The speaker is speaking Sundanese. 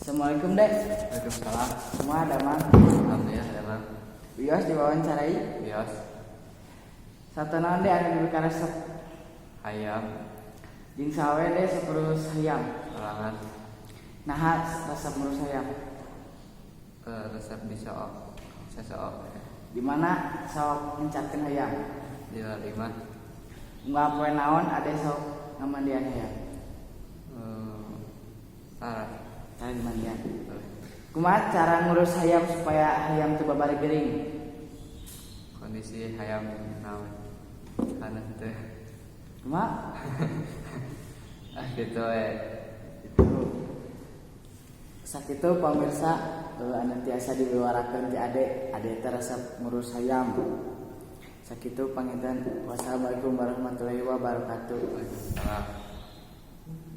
Assalamualaikum, Dek. Waalaikumsalam. Kumaha damang? Alhamdulillah, damang. Wios diwawancarai. Bios. Sato naon, Dek, anu dipikaresep? Hayam. Jeung saha we, Dek, sok ngurus hayam? Sorangan. Naha resep ngurus hayam? Resep disook. Sasook. Di mana sok ngencarkeun hayam? Di luar imah. Unggal poe naon Ade sok ngamandian hayam? Parah. Cara dimandian. Kumaha cara ngurus hayam supaya hayam teu babari gering? Kondisi hayam naon? Haneut teh. Kumaha? Ah, gitu we. Itu. Sakitu, pamirsa, anu tiasa diwiwarakeun ti Ade. Ade teh resep ngurus hayam. Sakitu panginten, wassalamualaikum warahmatullahi wabarakatuh. Waalaikumsalam.